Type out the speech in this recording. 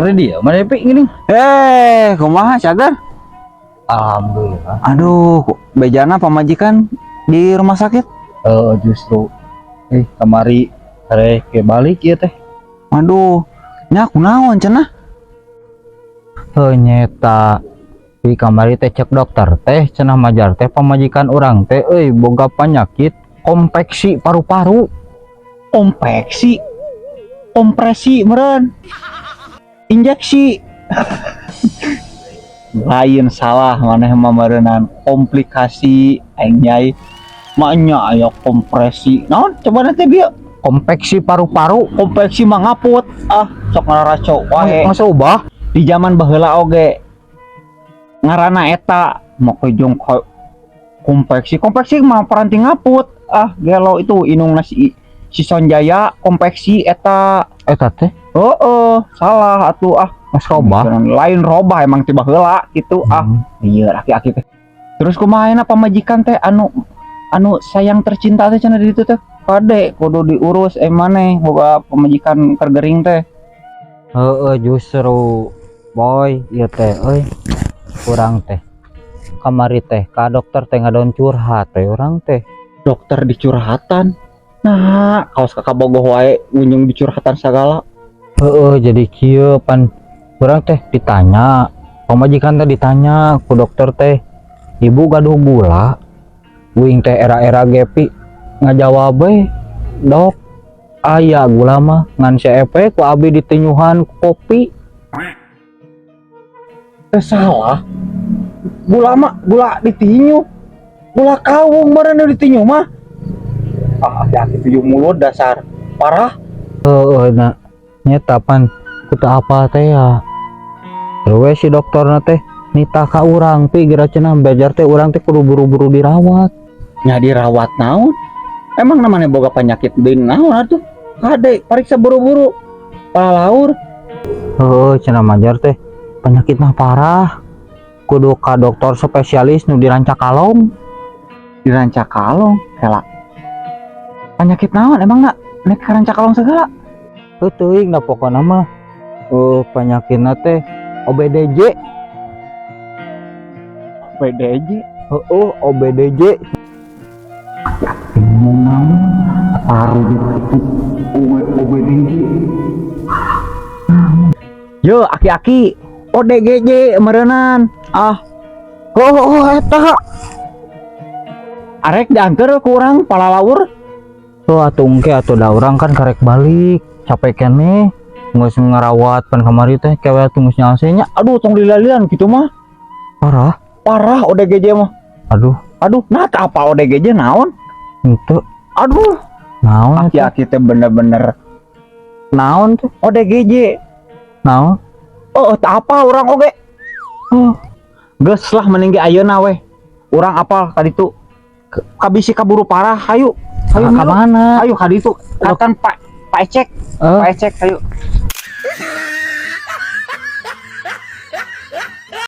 Ready ya? Mana pi gini? Eh, kumaha, Cagar? Alhamdulillah. Aduh, bejana pamajikan di rumah sakit. Eh, justru kamari rek ke balik ya teh. Aduh, nya kunaon cenah? Heuh, nyeta. Di kamari teh cek dokter teh cenah majar teh pamajikan urang teh euy boga penyakit konveksi paru-paru. Konveksi. Kompresi meureun. Injeksi. Lain, salah maneh mah meureunnan, komplikasi aing nyai. Maknya aya kompresi. Naon coba nanti bieu? Konveksi paru-paru. Konveksi mah ngaput. Ah, sok ngararaco wae. Masa ubah? Di zaman baheula oge ngaranna eta make jeung konveksi. Konveksi mah paranti ngaput. Ah, gelo, itu indungna si si Sonjaya konveksi eta. Eta teh Heeh, salah atuh ah. Masa ubah? Lain robah, emang tiba heula gitu ah. Iya, aki-aki teh. Terus kumaha ayeuna pamajikan teh anu anu sayang tercinta teh cenah di ditu teh? Kade kudu diurus maneh boga pamajikan keur gering teh. Heeh, justru boy ieu teh euy urang teh kamari teh ka dokter teh ngadon curhat teh urang teh. Dokter dicurhatan. Nah, kawas kakak bogoh wae ngunjung dicurhatan segala. Heeh, jadi kieu pan urang teh ditanya, pamajikan teh ditanya ku dokter teh, "Ibu gaduh gula?" Uing teh era-era gepi ngajawab we, "Dok, aya gula mah ngan CEP ku abi ditinyuhan ku kopi." Eh, salah. Gula mah gula ditinyu. Gula kawung meureun nu ditinyu mah. Ah, aki tujuh mulut dasar. Parah. Heeh, nah nyeta pan ku teu apa teh ya. Terus si dokterna teh nitah ka urang pi geura cenah bejar teh urang teh kudu buru-buru dirawat. Nya dirawat naon? Emang namanya boga penyakit deui naon atuh? Kade pariksa buru-buru. Palaur. Heeh, cenah majar teh penyakitna parah. Kudu ka dokter spesialis nu di Rancakalong. Di Rancakalong, kela. Penyakit naon emang nak nek ka Rancakalong segala? Heuh, teuing da pokona mah penyakitna teh OBDJ. PDJ. Heeh, OBDJ. Bingung naon? Paru gitu. OBDJ. Yo, aki-aki, ODGJ meureunan. Ah. Oh, eta. Arek diantar ku urang palalaur. Tuh atuh engke atuh, da urang kan karek balik, capek keneh geus ngarawat pan kamari teh, kewe atuh geus nyalse nya. Aduh, tong lila-lilan gitu mah. Parah. Parah ODGJ mah. Aduh. Aduh, nah apa ODGJ naon? Henteu. Aduh, Naon eta? Aki-aki teh bener-bener. Naon teh? ODGJ. Naon? Oh, tak apa urang oge. Oh. Geus lah, mending ge ayeuna weh. Urang apal ka ditu. Kabisi kaburu parah, hayu. Hayu Ka milu. mana? Ayo ka ditu. Katan Pak Pak Ecek. Eh. Pak Ecek, hayu.